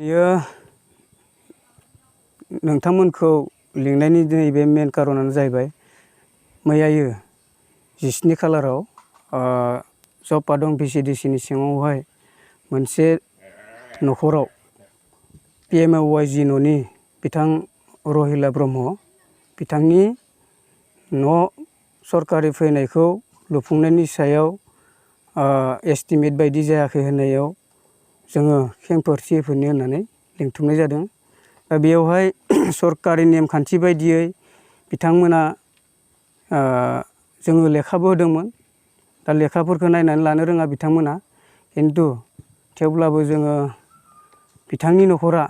यो नोंथांमोनखौ लिंनायनि दिनै बे मेन कारनानो जाहैबाय मैयायो 17 खालाराव जपादं VCDC नि सिङावहाय मोनसे न'खराव PMOYG न'नि बिथां रहिला ब्रह्म बिथांनि न' सरकारि फैनायखौ लुफुंनायनि सायाव एस्टिमेट बायदि जायाखै होननायाव जोङो खेंफोरथि होफैनो होननानै लिंथुमनाय जादों। दा बेयावहाय सरकारि नेमखान्थि बायदियै बिथांमोना जोङो लेखाबो होदोंमोन। दा लेखाफोरखौ नायनानै लानो रोङा बिथांमोना, खिन्थु थेवब्लाबो जोङो बिथांनि न'खरा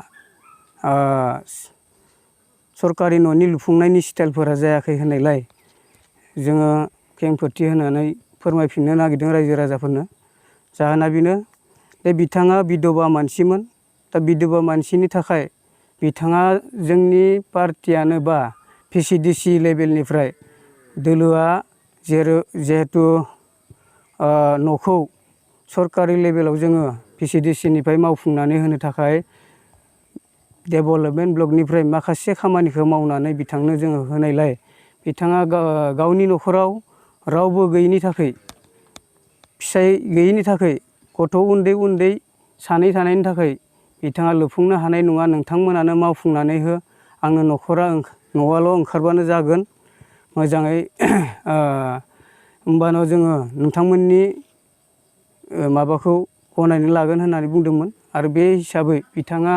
सरकारि न'नि लुफुंनायनि स्टाइलफोरा जायाखै होननायलाय जोङो खेंफोरथि होनानै फोरमायफिननो नागिरदों रायजो राजाफोरनो। जाहोना बेनो दे बिथाङा बिधबा मानसिमोन। दा बिधबा मानसिनि थाखाय बिथाङा जोंनि पार्टियानो बा VCDC लेभेलनिफ्राय दोलोआ जिहेतु न'खौ सरकारि लेभेलाव जोङो VCDC निफ्राय मावफुंनानै होनो थाखाय डेभेलपमेन्ट ब्लकनिफ्राय माखासे खामानिखौ मावनानै बिथांनो जोङो होनायलाय बिथाङा गावनि न'खराव रावबो गैयिनि थाखाय, फिसाय गैयिनि थाखाय, गथ' उन्दै उन्दै सानै थानायनि थाखाय बिथाङा लुफुंनो हानाय नङा, नोंथांमोनानो मावफुंनानै हो, आंनो न'आल' ओंखारबानो जागोन, मोजाङै होमबानो जोङो नोंथांमोननि माबाखौ गनायनानै लागोन होननानै बुंदोंमोन। आरो बे हिसाबै बिथाङा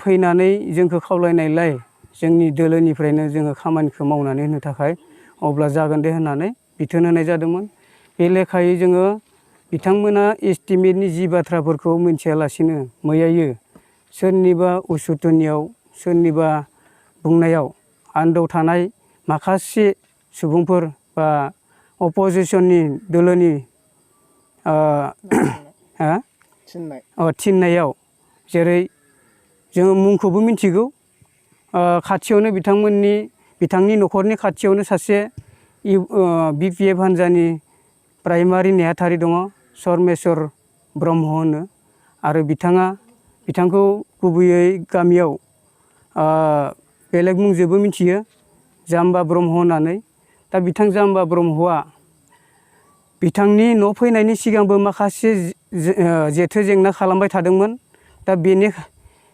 फैनानै जोंखौ खावलायनायलाय जोंनि दोलोनिफ्रायनो जोङो खामानिखौ मावनानै होनो थाखाय अब्ला जागोन दे होननानै बिथोन होनाय जादोंमोन। बे लेखायै जोङो बिथांमोना एस्टिमेटनि जि बाथ्राफोरखौ मिथियालासिनो मैयायो सोरनिबा उसुतनियाव, सोरनिबा बुंनायाव आन्दोआव थानाय माखासे सुबुंफोर बा अपोजिसननि दोलोनि थिननायाव, जेरै जोङो मुंखौबो मिथिगौ, खाथियावनो बिथांनि न'खरनि खाथियावनो सासे BPF हान्जानि प्राइमारि नेहाथारि दङ, सरमेस्वर ब्रह्म होनो। आरो बिथांखौ गुबैयै गामियाव बेलेग मुंजोंबो मिथियो, जाम्बा ब्रह्म होननानै। दा बिथां जाम्बा ब्रह्मआ बिथांनि न' फैनायनि सिगांबो माखासे जेथो जेंना खालामबाय थादोंमोन। दा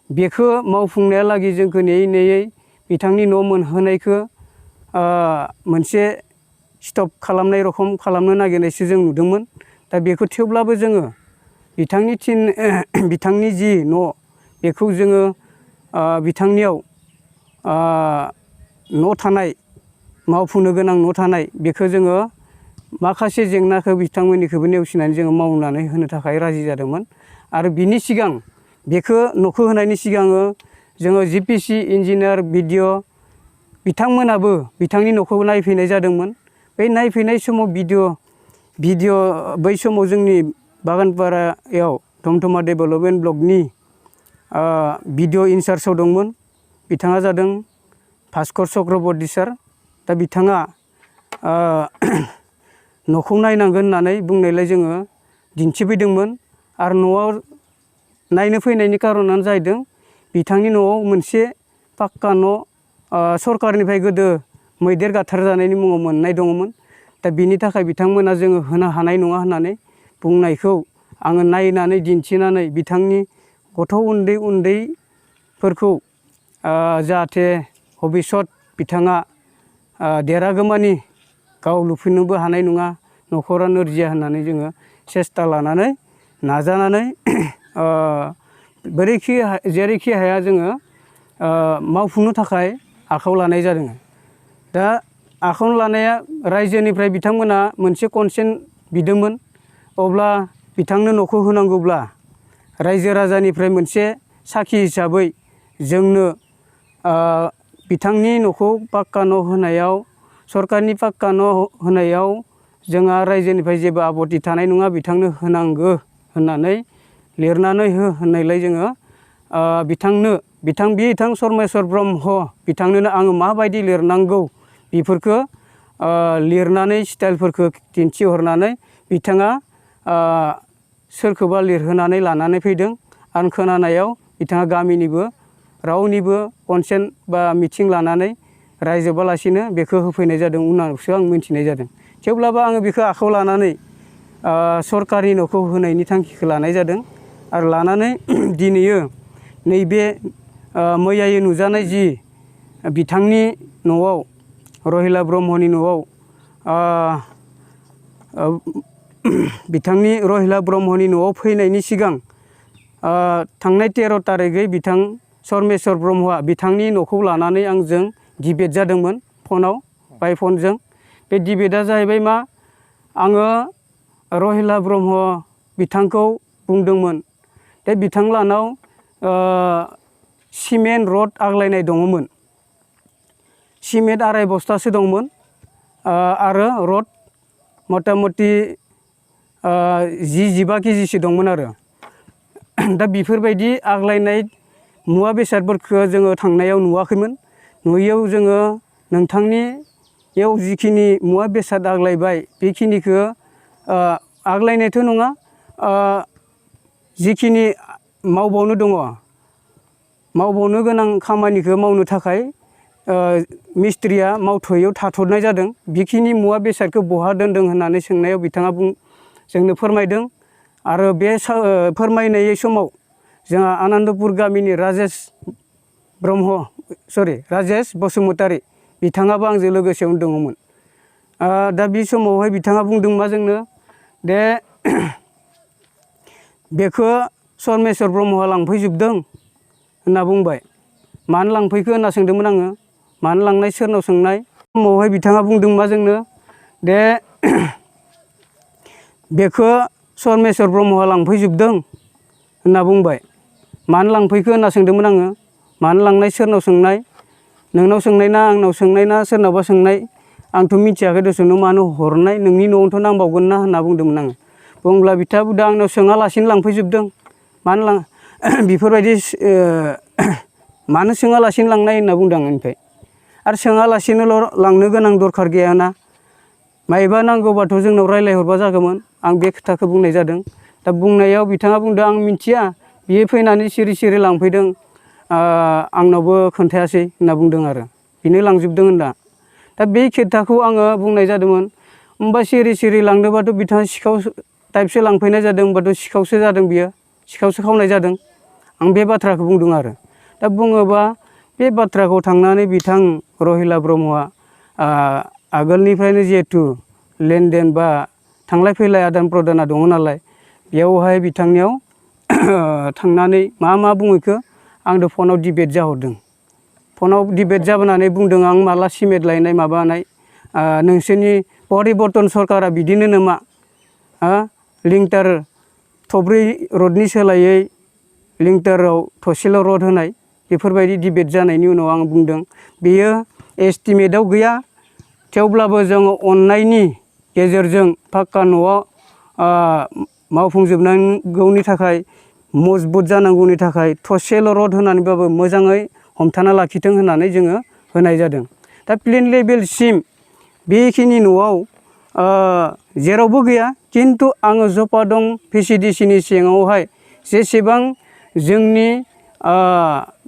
बेखौ मावफुंनायालागै जोंखौ नेयै नेयै बिथांनि न' मोनहोनायखौ मोनसे स्टप खालामनाय रखम खालामनो नागिरनायसो जों नुदोंमोन। दा बेखौ थेवब्लाबो जोङो बिथांनि जि न' बेखौ जोङो बिथांनियाव न' थानाय, मावफुंनो गोनां न' थानाय, बेखौ जोङो माखासे जेंनाखौ बिथांमोननिखौबो नेवसिनानै जोङो मावनानै होनो थाखाय राजि जादोंमोन। आरो बिनि सिगां बेखौ न'खौ होनायनि सिगां जोङो GPC इन्जिनियार BDO बिथांमोनाबो बिथांनि न'खौ नायफैनाय जादोंमोन। बै नायफैनाय समाव BDO बै समाव जोंनि बागानपारायाव धमधमा डेभेलपमेन्ट ब्लकनि BDO इनचार्जआव दंमोन। बिथाङा जादों भास्कर चक्रबर्ती सार। दा बिथाङा न'खौ नायनांगोन होननानै बुंनायलाय जोङो दिन्थिफैदोंमोन। आरो न'आव नायनो फैनायनि कारनानो जाहैदों बिथांनि न'आव मोनसे पाक्का न' सरकारनिफ्राय गोदो मैदेर गाथारजानायनि मुङाव मोननाय दङमोन। दा बिनि थाखाय बिथांमोना जोङो होनो हानाय नङा होननानै बुंनायखौ आङो नायनानै दिन्थिनानै बिथांनि गथ' उन्दै उन्दैफोरखौ जाहाथे भबिसत बिथाङा देरागौमानि गाव लुफिननोबो हानाय नङा, न'खरा नोरजिया होननानै जोङो सेस्था लानानै नाजानानै जेरैखि हाया जोङो मावफुंनो थाखाय आखायाव लानाय जादों। दा आखायाव लानाया रायजोनिफ्राय बिथांमोना मोनसे कनसेन्ट बिदोंमोन। अब्ला बिथांनो न'खौ होनांगौब्ला रायजो राजानिफ्राय मोनसे साखि हिसाबै जोंनो बिथांनि न'खौ पाक्का न' होनायाव, सरकारनि पाक्का न' होनायाव जोंहा रायजोनिफ्राय जेबो आपत्ति थानाय नङा, बिथांनो होनांगौ होननानै लिरनानै होननायलाय जोङो बिथां सरमेस्वर ब्रह्म बिथांनोनो आङो माबायदि लिरनांगौ बेफोरखौ लिरनानै स्टाइलफोरखौ दिन्थिहरनानै बिथाङा सोरखौबा लिरहोनानै लानानै फैदों। आं खोनानायाव बिथाङा गामिनिबो रावनिबो कनसेन्ट बा मिथिं लानानै रायजोबालासिनो बेखौ होफैनाय जादों उनावसो आं मिथिनाय जादों। थेवब्लाबो आङो बेखौ आखायाव लानानै सरकारि न'खौ होनायनि थांखिखौ लानाय जादों आरो लानानै दिनैयो नैबे मैयायै नुजानाय जि बिथांनि न'आव रहिला ब्रह्मनि न'आव बिथांनि रहिला ब्रह्मनि न'आव फैनायनि सिगां थांनाय 13 थारिखै बिथां सरमेश्वर ब्रह्मआ बिथांनि न'खौ लानानै आंजों डिबेट जादोंमोन फनाव बाय फनजों। बे डिबेटआ जाहैबाय मा आङो रहिला ब्रह्म बिथांखौ बुंदोंमोन दे बिथां लानाव सिमेन्ट रड आग्लायनाय दङमोन। सिमेन्ट 2.5 बस्थासो दंमोन आरो रड मथा मथि 10-15 केजिसो दंमोन आरो। दा बेफोरबायदि आग्लायनाय मुवा बेसादफोरखौ जोङो थांनायाव नुवाखैमोन। नुयैयाव जोङो नोंथांनियाव जिखिनि मुवा बेसाद आग्लायबाय बेखिनिखौ आग्लायनायथ' नङा, जिखिनि मावबावनो दङ मावबावनो गोनां खामानिखौ मावनो थाखाय मिस्ट्रिया मावथ'यैयाव थाथ'नाय जादों। बेखिनि मुवा बेसादखौ बहा दोनदों होननानै सोंनायाव बिथाङा जोंनो फोरमायदों। आरो बे फोरमायनाय समाव जोंहा आनन्दपुर गामिनि राजेश बसुमतारी बिथाङाबो आंजों लोगोसेयावनो दङमोन। दा बे समावहाय बिथाङा बुंदों मा जोंनो दे बेखौ सरमेश्वर ब्रह्मआ लांफैजोबदों होनना बुंबाय। मानो लांफैखो होनना सोंदोंमोन आङो। मानो लांनाय, सोरनाव सोंनाय? समावहाय बिथाङा बुंदों मा जोंनो दे बेखौ सरमेश्वर ब्रह्मआ लांफैजोबदों होनना बुंबाय। मानो लांफैखो होनना सोंदोंमोन आङो। मानो लांनाय, सोरनाव सोंनाय? नोंनाव सोंनाय ना आंनाव सोंनाय ना सोरनावबा सोंनाय? आंथ' मिथियाखै दसुन मानो हरनाय, नोंनि न'आवथ' नांबावगोन ना होनना बुंदोंमोन आङो। बुंब्ला बिथाङा बुंदों आंनाव सोङालासिनो लांफैजोबदों। मानो बेफोरबायदि मानो सोङालासिनो लांनाय होनना बुंदों आं। ओमफ्राय आरो सोङालासिनोल' लांनो गोनां दरखार गैयाना, मायबा नांगौबाथ' जोंनाव रायज्लायहरबा जागौमोन। आं बे खोथाखौ बुंनाय जादों। दा बुंनायाव बिथाङा बुंदों आं मिथिया, बियो फैनानै सिरि सिरि लांफैदों, आंनावबो खोन्थायासै होनना बुंदों आरो बेनो लांजोबदों होनना। दा बे खोथाखौ आङो बुंनाय जादोंमोन होमबा सिरि सिरि लांदोंबाथ' बिथाङा सिखाव टाइपसो लांफैनाय जादों, होमबाथ' सिखावसो जादों, बियो सिखावसो खावनाय जादों। आं बे बाथ्राखौ बुंदों आरो। दा बुङोबा बे बाथ्राखौ थांनानै बिथां रहिला ब्रह्मआ आगोलनिफ्रायनो जिहेथु लेनदेन बा थांलाय फैलाय आदान प्रदाना दङ नालाय, बेयावहाय बिथांनियाव थांनानै मा बुङो बेखौ आंनो फनाव डिबेट जाहरदों। फनाव डिबेट जाबोनानै बुंदों आं माला सिमेन्ट लायनाय माबानाय, नोंसोरनि परिबर्तन सरकारा बिदिनो नामा? लिंटार थब्रै रडनि सोलायै लिंटाराव थसेल' रड होनाय, बेफोरबायदि डिबेट जानायनि उनाव आं बुंदों बेयो एस्टिमेटआव गैया, थेवब्लाबो जोङो अननायनि गेजेरजों पाक्का न'आव मावफुंजोबनांगौनि थाखाय, मजबुत जानांगौनि थाखाय थसेल' रड होनानैबाबो मोजाङै हमथाना लाखिथों होननानै जोङो होनाय जादों। दा प्लेन लेभेलसिम बेखिनि न'आव जेरावबो गैया, खिन्थु आङो जपादं VCDCनि सिङावहाय जेसेबां जोंनि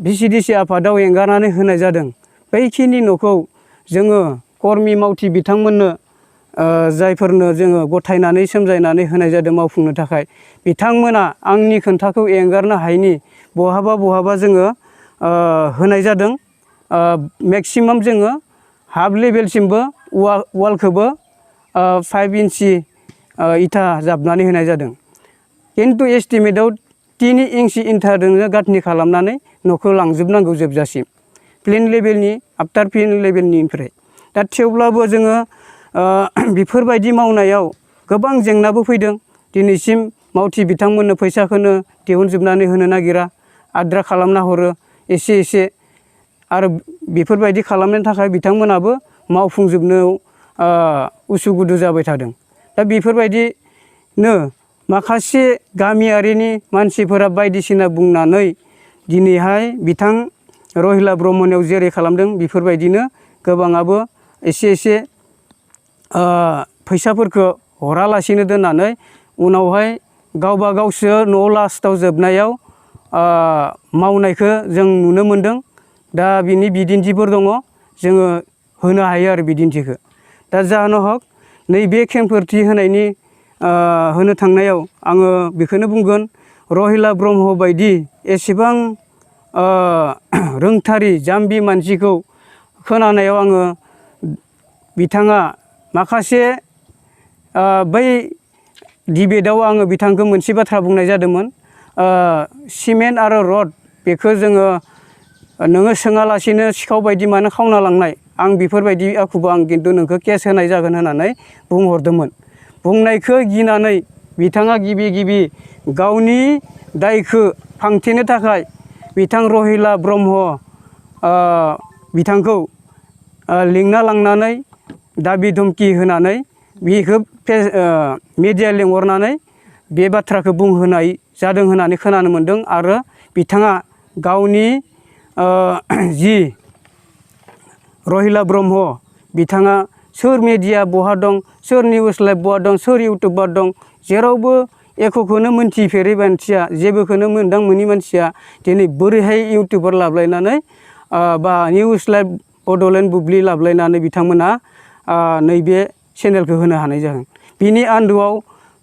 VCDC आफादाव एंगारनानै होनाय जादों, बैखिनि न'खौ जोङो कर्मि मावथि बिथांमोननो जायफोरनो जोङो गथायनानै सोमजायनानै होनाय जादों मावफुंनो थाखाय, बिथांमोना आंनि खोन्थाखौ एंगारनो हायैनि बहाबा जोङो होनाय जादों। मेक्सिमाम जोङो हाफ लेभेलसिमबो वालखौबो 5 इन्सि इथा जाबनानै होनाय जादों। खिन्थु एस्टिमेटआव 3 इन्सि इथाजोंनो गाथनि खालामनानै न'खौ लांजोबनांगौ जोबजासिम, प्लेन लेभेलनि आफ्टार प्लेन लेभेलनिफ्राय। दा थेवब्लाबो जोङो बेफोरबायदि मावनायाव गोबां जेंनाबो फैदों। दिनैसिम मावथि बिथांमोननो फैसाखौनो दिहुनजोबनानै होनो नागिरा, आद्रा खालामना हरो एसे एसे। आरो बेफोरबायदि खालामनो थाखाय बिथांमोनाबो मावफुंजोबनायाव उसुगुदु जाबाय थादों। दा बेफोरबायदिनो माखासे गामियारिनि मानसिफोरा बायदिसिना बुंनानै दिनैहाय बिथां रहिला ब्रह्मनियाव जेरै खालामदों बेफोरबायदिनो गोबाङाबो एसे एसे फैसाफोरखौ हरालासिनो दोननानै उनावहाय गावबा गावसो न' लास्टाव जोबनायाव मावनायखौ जों नुनो मोनदों। दा बिनि बिदिन्थिफोर दङ, जोङो होनो हायो आरो बिदिन्थिखौ। दा जाहोना हक नैबे खेंफोरथि होनायनि होनो थांनायाव आङो बेखौनो बुंगोन, रहिला ब्रह्म बायदि एसेबां रोंथारि जाम्बि मानसिखौ खोनानायाव आङो बिथाङा माखासे बै डिबेटआव आङो बिथांखौ मोनसे बाथ्रा बुंनाय जादोंमोन, सिमेन्ट आरो रड बेखौ जोङो नोङो सोङालासिनो सिखाव बायदि मानो खावना लांनाय, आं बेफोरबायदि आखुबो आं खिन्थु नोंखौ केस होनाय जागोन होननानै बुंहरदोंमोन। बुंनायखौ गिनानै बिथाङा गिबि गावनि दायखौ फांथेनो थाखाय बिथां रहिला ब्रह्म बिथांखौ लिंना लांनानै दाबि धमखि होनानै बेखौ मिडिया लिंहरनानै बे बाथ्राखौ बुंहोनाय जादों होननानै खोनानो मोन्दों। आरो बिथाङा गावनि जि रहिला ब्रह्म बिथाङा सोर मिडिया बहा दं, सोर निउस लाइभ बहा दं, सोर इउटुबार दं, जेरावबो एक'खौनो मोनथिफेरै मानसिया, जेबोखौनो मोनदां मोनि मानसिया दिनै बोरैहाय इउटुबार लाबलायनानै बा निउस लाइभ बड'लेण्ड बुब्लि लाबलायनानै बिथांमोना नैबे चेनेलखौ होनो हानाय जागोन। बिनि आन्दोआव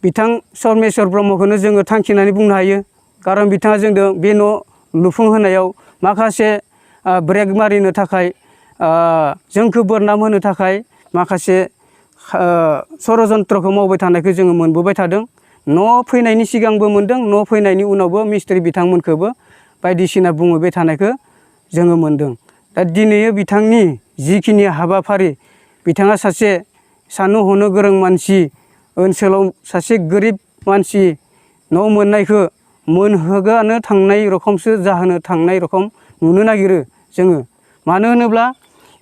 बिथां सरमेश्वर ब्रह्मखौनो जोङो थांखिनानै बुंनो हायो। खारन बिथाङा जोंदों बे न' लुफुंहोनायाव माखासे ब्रेक मारिनो थाखाय, जोंखौ बोरनाम होनो थाखाय माखासे षड़जन्त्रखौ मावबाय थानायखौ जोङो मोनबोबाय थादों। न' फैनायनि सिगांबो मोनदों, न' फैनायनि उनावबो मिस्ट्रि बिथांमोनखौबो बायदिसिना बुंहैबाय थानायखौ जोङो मोनदों। दा दिनै बिथांनि जिखिनि हाबाफारि, बिथाङा सासे साननो हनो गोरों मानसि, ओनसोलाव सासे गोरिब मानसि न' मोननायखौ मोनहोगानो थांनाय रखमसो जाहोनो थांनाय रखम नुनो नागिरो जोङो। मानो होनोब्ला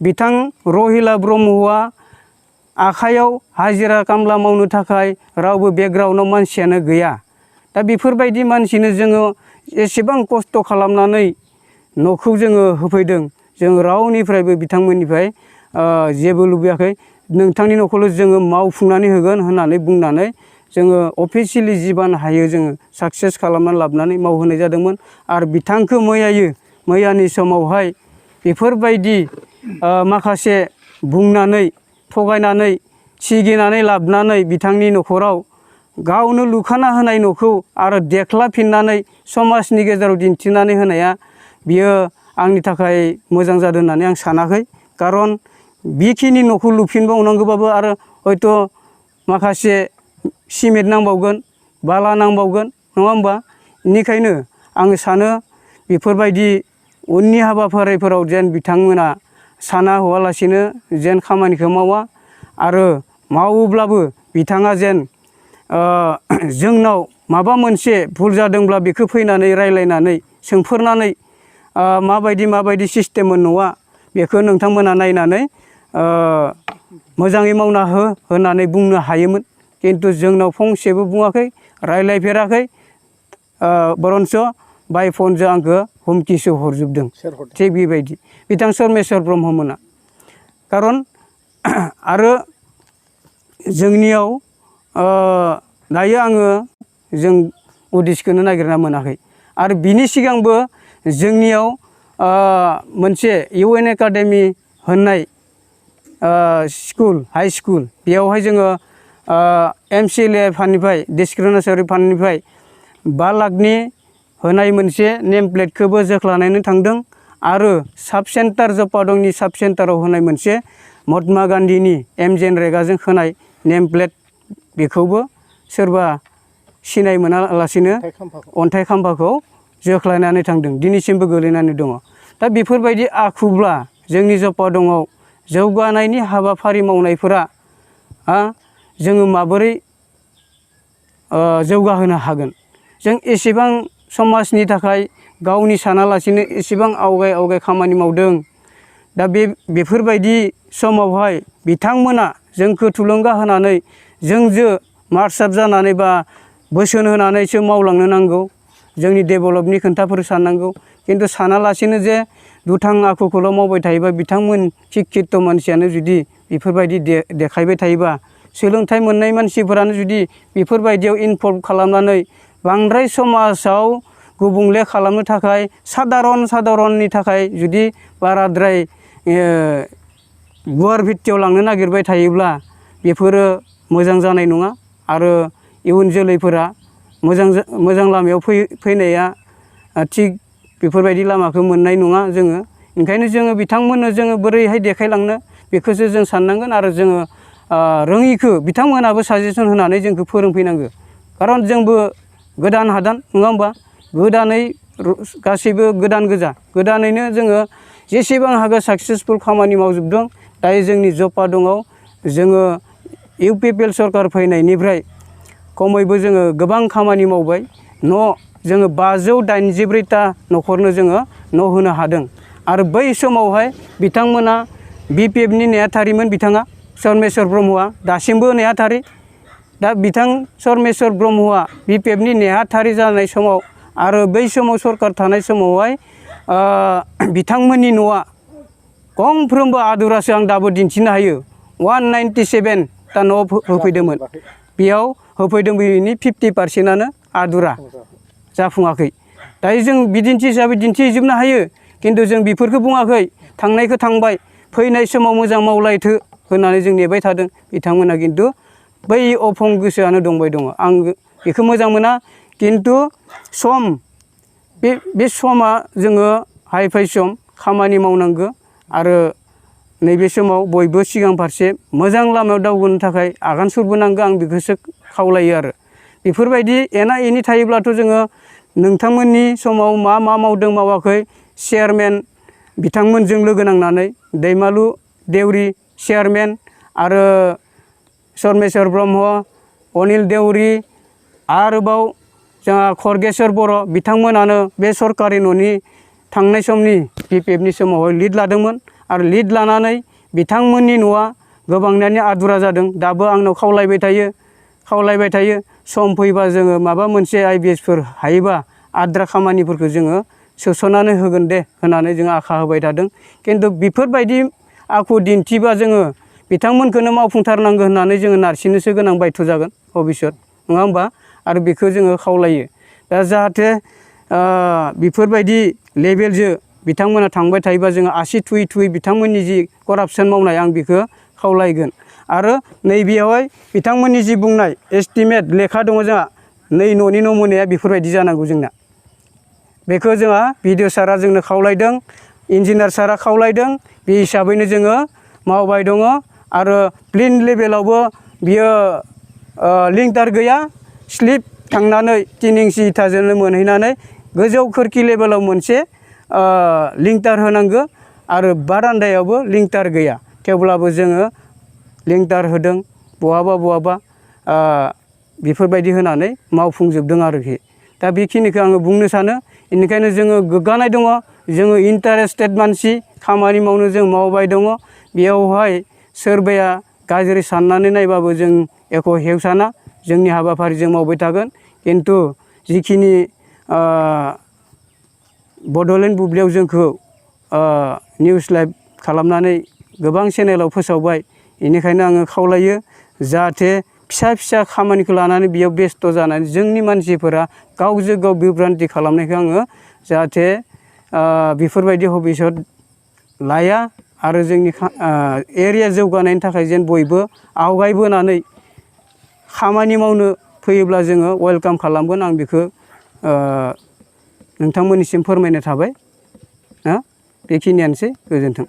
बिथां रहिला ब्रह्मआ आखाइयाव हाजिरा खामला मावनो थाखाय रावबो बेकग्राउन्डआव मानसियानो गैया। दा बेफोरबायदि मानसिनो जोङो एसेबां खस्थ' खालामनानै न'खौ जोङो होफैदों, जों रावनिफ्रायबो बिथांमोननिफ्राय जेबो लुबैयाखै। नोंथांनि न'खौल' जोङो मावफुंनानै होगोन होननानै बुंनानै जोङो अफिसियेलि जिबान हायो जोङो साक्सेस खालामनानै लाबोनानै मावहोनाय जादोंमोन। आरो बिथांखौ मैयानि समावहाय बेफोरबायदि माखासे बुंनानै थगायनानै सिगिनानै लाबोनानै बिथांनि न'खराव गावनो लुखाना होनाय न'खौ आरो देख्लाफिननानै समाजनि गेजेराव दिन्थिनानै होनाया बियो आंनि थाखाय मोजां जादों होननानै आं सानाखै। खारन बेखिनि न'खौ लुफिनबावनांगौबाबो आरो हयथ' माखासे सिमेन्ट नांबावगोन, बाला नांबावगोन, नङा होमबा? बेनिखायनो आङो सानो बेफोरबायदि उननि हाबाफारिफोराव जेन बिथांमोना साना हवालासिनो जेन खामानिखौ मावा, आरो मावोब्लाबो बिथाङा जेन जोंनाव माबा मोनसे भुल जादोंब्ला बेखौ फैनानै रायज्लायनानै सोंफोरनानै माबायदि सिस्टेममोन न'आ, बेखौ नोंथांमोना नायनानै मोजाङै मावना हो होननानै बुंनो हायोमोन। खिन्थु जोंनाव फंसेबो बुङाखै, रायज्लायफेराखै, बरन्स बाय फनजों आंखौ हुमखिसो हरजोबदों। थिग बेबायदि बिथां सरमेश्वर ब्रह्ममोना। खारन आरो जोंनियाव दायो जों उदिसखौनो नागिरना मोनाखै। आरो बिनि सिगांबो जोंनियाव मोनसे UN एकाडेमि होननाय स्कुल, हाइ स्कुल, बेयावहाय जोङो MCLA फान्डनिफ्राय, डिसक्रिमिनेटरि फान्डनिफ्राय 5 लाखनि होनाय मोनसे नेम प्लेटखौबो जोख्लानानै थांदों। आरो साब सेन्टार जपादंनि साब सेन्टाराव होनाय मोनसे महात्मा गान्धीनि MGNREGAजों होनाय नेम प्लेट, बेखौबो सोरबा सिनाय मोनालासिनो अन्थाइ खाम्फाखौ जोख्लायनानै थांदों, दिनैसिमबो गोलैनानै दङ। दा बेफोरबायदि आखुब्ला जोंनि जपादंआव जौगानायनि हाबाफारि मावनायफोरा जोङो माबोरै जौगाहोनो हागोन? जों एसेबां समाजनि थाखाय गावनि सानालासिनो एसेबां आवगाय खामानि मावदों। दा बेफोरबायदि समावहाय बिथांमोना जोंखौ थुलुंगा होनानै जोंजों मार्चआप जानानै बा बोसोन होनानैसो मावलांनो नांगौ, जोंनि डेभेलपनि खोथाफोर साननांगौ। खिन्थु सानालासिनो जे दुथां आखुखौल' मावबाय थायोबा, बिथांमोन शिक्षित मानसियानो जुदि बेफोरबायदि देखायबाय थायोबा, सोलोंथाइ मोननाय मानसिफोरानो जुदि बेफोरबायदियाव इनभल्भ खालामनानै बांद्राय समाजाव गुबुंले खालामनो थाखाय सादारननि थाखाय जुदि बाराद्राय गुवार भित्तियाव लांनो नागिरबाय थायोब्ला बेफोरो मोजां जानाय नङा आरो इयुन जोलैफोरा मोजां लामायाव फैनाया थिग बेफोरबायदि लामाखौ मोननाय नङा जोङो। ओंखायनो जोङो बिथांमोननो जोङो बोरैहाय देखायलांनो बेखौसो जों साननांगोन आरो जोङो रोङिखौ बिथांमोनाबो साजेसन होनानै जोंखौ फोरोंफैनांगौ। खारन जोंबो गोदान हादान नङा होमबा, गोदानै गासैबो गोदान गोजा, गोदानैनो जोङो जेसेबां हागौ साक्सेसफुल खामानि मावजोबदों। दायो जोंनि जफा दङ, जोङो UPPL सरकार फैनायनिफ्राय खमैबो जोङो गोबां खामानि मावबाय। जोङो 584टा न'खरनो जोङो न' होनो हादों आरो बै समावहाय बिथांमोना BPFनि नेहाथारिमोन बिथाङा सरमेश्वर ब्रह्मआ दासिमबो नेहाथारि। दा बिथां सरमेश्वर ब्रह्मआ BPFनि नेहाथारि जानाय समाव आरो बै समाव सरकार थानाय समावहाय बिथांमोननि न'आ गंफ्रोमबो आदुरासो आं दाबो दिन्थिनो हायो। 197टा न' होफैदोंमोन, बेयाव होफैदों बेनि 50%आनो आदुरा जाफुङाखै। दायो जों बिदिन्थि हिसाबै दिन्थिजोबनो हायो, खिन्थु जों बेफोरखौ बुङाखै। थांनायखौ थांबाय, फैनाय समाव मोजां मावलायथो होननानै जों नेबाय थादों। बिथांमोना खिन्थु बै अफं गोसोआनो दंबाय दङ। आं बेखौ मोजां मोना, खिन्थु बे समा जोङो हाइ फाइ सम खामानि मावनांगौ आरो नैबे समाव बयबो सिगां फारसे मोजां लामायाव दावगानो थाखाय आगान सुरबोनांगौ, आं बेखौसो खावलायो आरो। बेफोरबायदि एना एनि थायोब्लाथ' जोङो नोंथांमोननि समाव मा मावदों मावाखै, चेयारमेन बिथांमोनजों लोगो नांनानै दैमालु देउरि चेयारमेन आरो सरमेश्वर ब्रह्म, अनिल देउरि, आरोबाव जोंहा खरगेश्वर बर' बिथांमोनानो बे सरकारि न'नि थांनाय समनि BPFनि समावहाय लिड लादोंमोन आरो लिड लानानै बिथांमोननि न'आ गोबांनियानो आदुरा जादों। दाबो आंनाव खावलायबाय थायो सम फैबा जोङो माबा मोनसे IBSफोर हायोबा आद्रा खामानिफोरखौ जोङो सोसननानै होगोन दे होननानै जों आखा होबाय थादों। खिन्थु बेफोरबायदि आखु दिन्थिबा जोङो बिथांमोनखौनो मावफुंथारनांगौ होननानै जोङो नारसिननोसो गोनां बायथ' जागोन भबिष्यत, नङा होमबा। आरो बेखौ जोङो खावलायो। दा जाहाथे बेफोरबायदि लेभेलजों बिथांमोना थांबाय थायोबा जोङो आसि थुयै बिथांमोननि जि करापसन मावनाय आं बेखौ खावलायगोन। आरो नैबेयावहाय बिथांमोननि जि बुंनाय एस्टिमेट लेखा दङ जोंहा, नै न'नि नमुनाया बेफोरबायदि जानांगौ जोंना। बेखौ जोंहा BDO सारा जोंनो खावलायदों, इन्जिनियार सारा खावलायदों, बे हिसाबैनो जोङो मावबाय दङ। आरो प्लेन लेभेलावबो बियो लिंटार गैया, स्लिप थांनानै 3 इंसि इथाजोंनो मोनहैनानै गोजौ खोरखि लेभेलाव मोनसे लिंटार होनांगौ आरो बारान्दायावबो लिंटार गैया। थेवब्लाबो जोङो लिंटार होदों बहाबा बेफोरबायदि होनानै मावफुंजोबदों आरोखि। दा बेखिनिखौ आङो बुंनो सानो। बेनिखायनो जोङो गोग्गानाय दङ, जोङो इन्टारेस्टेड मानसि, खामानि मावनो जों मावबाय दङ। बेयावहाय सोरबाया गाज्रि साननानै नायबाबो जों एख' हेवसाना, जोंनि हाबाफारिजों मावबाय थागोन। खिन्थु जिखिनि बड'लेण्ड बुब्लियाव जोंखौ निउस लाइभ खालामनानै गोबां चेनेलाव फोसावबाय, बेनिखायनो आङो खावलायो जाहाथे फिसा खामानिखौ लानानै बेयाव बेस्थ' जानानै जोंनि मानसिफोरा गावजों गाव बिब्रान्थि खालामनायखौ आङो जाहाथे बेफोरबायदि भबिष्यत लाया आरो जोंनि एरिया जौगानायनि थाखाय जेन बयबो आवगायबोनानै खामानि मावनो फैयोब्ला जोङो वेलकाम खालामगोन। आं बेखौ नोंथांमोननिसिम फोरमायनो थाबाय। बेखिनियानोसै, गोजोन्थों।